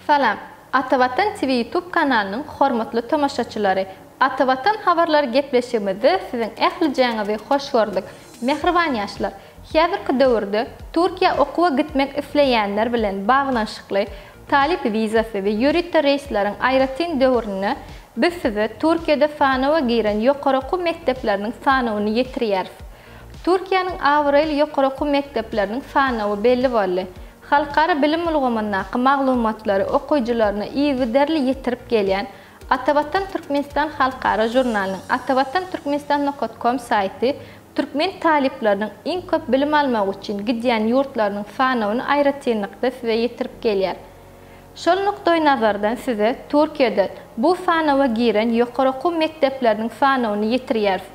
Salam, Atavatan TV YouTube kanalynyň hormatly tomaşaçylary! Atavatan habarlary gepleşigimizde siziň ählijäňizi hoş gördük. Mähriban ýaşlar, häzirki döwürde Türkiýä okuwa gitmek isleýänler bilen baglanyşykly talyp wizasy we ýörite reýsleriň aýratyn döwründe biz size Türkiýede sanawa giren ýokary okuw mekdepleriniň sanawyny ýetirýäris. Türkiýäniň abraýly ýokary okuw mekdepleriniň sanawy belli boldy. Halkara bilim ulgamyndaky maglumatlary okyjylaryna yzygiderli ýetirip gelýän Atavatan Türkmenistan halkara žurnalynyň Atavatan Türkmenistan nokat kom saýty türkmen talyplarynyň iň köp bilim almak üçin gidýän ýurtlarynyň sanawyny aýratynlykda size ýetirip gelýär. Şol nukdaýnazardan size Türkiýede bu sanawa giren ýokary okuw mekdepleriniň sanawyny ýetirýäris.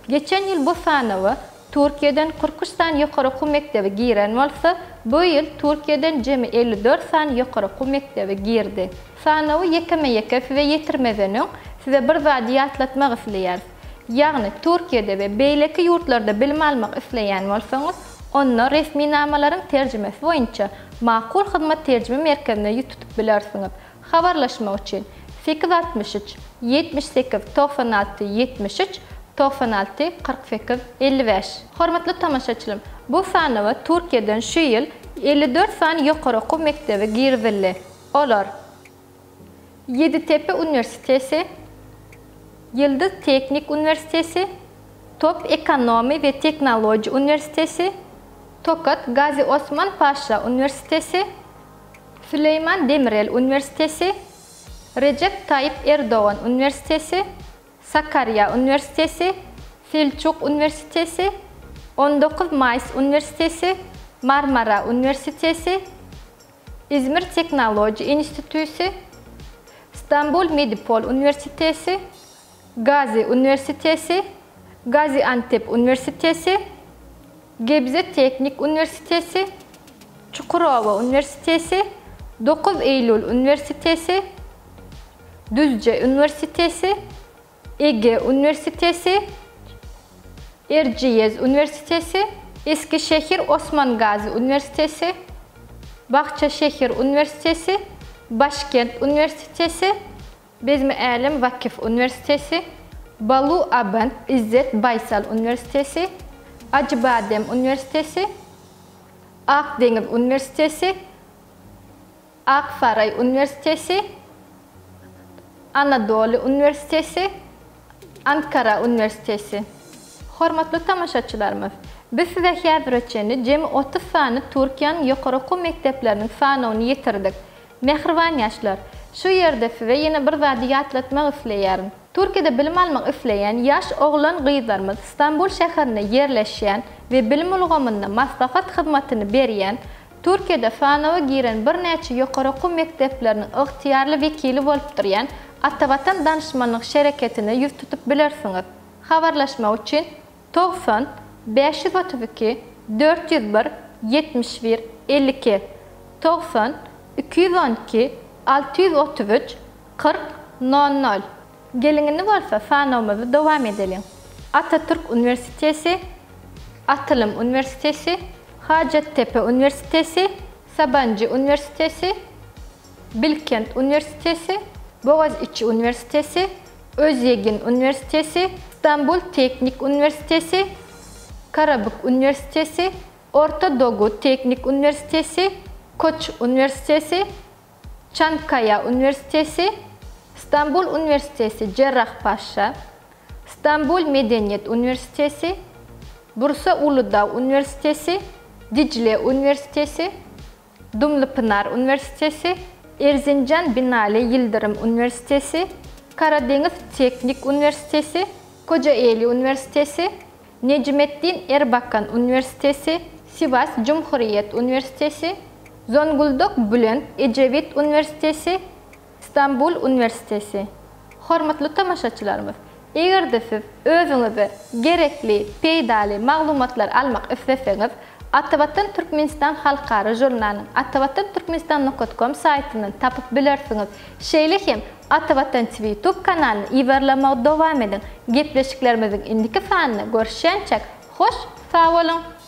Geçen ýyl bu sanawa Türkiýeden 43 sany ýokary okuw mekdebi giren bolsa, bu ýyl Türkiýeden jemi 54 sany ýokary okuw mekdebi girdi. Sanawy ýekeme-ýeke size ýetirmeden öň, size bir zady ýatlatmak isleýäris. Ýagny, Türkiýede we beýleki ýurtlarda bilim almak isleýän bolsaňyz, onda resminamalaryň terjimesi boýunça Makul Hyzmat terjime merkezine ýüz tutup bilersiňiz. Habarlaşmak üçin, 863 78 96 73 96 48 55. Hormatly tomaşaçylarym, bu sanawa Türkiýeden şu ýyl 54 sany ýokary okuw mekdebi girizildi. Olar, Ýeditepe uniwersiteti, Ýyldyz teknik uniwersiteti, Top ekonomi we tehnologiýa uniwersiteti, Tokat Gazi Osman Paşa uniwersiteti, Süleýman Demirel uniwersiteti, Rejep Taýyp Erdogan uniwersiteti, Sakarýa uniwersiteti, Selçuk uniwersiteti, 19 Maýs uniwersiteti, Marmara uniwersiteti, Izmir tehnologiýa instituty, Stambul Medipol uniwersiteti, Gazi uniwersiteti, Gaziantep uniwersiteti, Gebze teknik uniwersiteti, Çukurowa uniwersiteti, Dokuz Eýlül uniwersiteti, Düzje uniwersiteti, Ege uniwersiteti, Erjiýez uniwersiteti, Eskişehir Osmangazi uniwersiteti, Bahçeşehir uniwersiteti, Başkent uniwersiteti, Bezmi-Älem Wakif uniwersiteti, Balu Abant Izzet Baýsal uniwersiteti, Ajybadem uniwersiteti, Ak deňiz uniwersiteti, Aksaraý uniwersiteti, Anadoly uniwersiteti, Ankara uniwersiteti. Hormatly tomaşaçylarymyz, biz size häzire çenli jemi 30 sany Türkiýäniň ýokary okuw mekdepleriniň sanawyny ýetirdik. Mähriban ýaşlar, şu ýerde size ýene bir zady ýatlatmak isleýärin. Türkiýede bilim almak isleýän ýaş oglan-gyzlarymyz Stambul şäherinde ýerleşýän we bilim ulgamynda maslahat hyzmatyny berýän, Türkiýede sanawa giren birnäçe ýokary okuw mekdepleriniň ygtyýarly wekili bolup durýan Atavatan danyşmanlyk şereketine ýüz tutup bilersiňiz. Habarlaşmak üçin 90 532 401 71 52, 90 212 633 40 00. Geliň indi bolsa sanawymyzy dowam edeliň. Atatürk uniwersiteti, Atylym uniwersiteti, Hajattepe uniwersiteti, Sabanjy uniwersiteti, Bilkent uniwersiteti, Bogaziçi uniwersiteti, Özýegin uniwersiteti, Stambul teknik uniwersiteti, Karabük uniwersiteti, Orta Dogu teknik uniwersiteti, Koç uniwersiteti, Çankaýa uniwersiteti, Stambul uniwersiteti Jerrahpaşa, Stambul medeniýet uniwersiteti, Bursa Uludag uniwersiteti, Dijle uniwersiteti, Dumlupynar uniwersiteti, Erzinjan Binali Ýyldyrym uniwersiteti, Karadeňiz teknik uniwersiteti, Kojaeli uniwersiteti, Nejmeddin Erbakan uniwersiteti, Siwas Jumhuriýet uniwersiteti, Zonguldak Bülent Ejewit uniwersiteti, Stambul uniwersiteti. Hormatly tomaşaçylarymyz, eger-de siz özüňize gerekli, peýdaly maglumatlary almak isleseňiz, Atavatan Türkmenistan halkara žurnalynyň Atavatan Türkmenistan nokat kom saýtyndan tapyp bilersiňiz. Şeýle hem Atavatan TV YouTube kanalyny yzarlamagy dowam ediň. Gepleşiklerimiziň indiki sanynda görüşýänçäk, hoş sag boluň!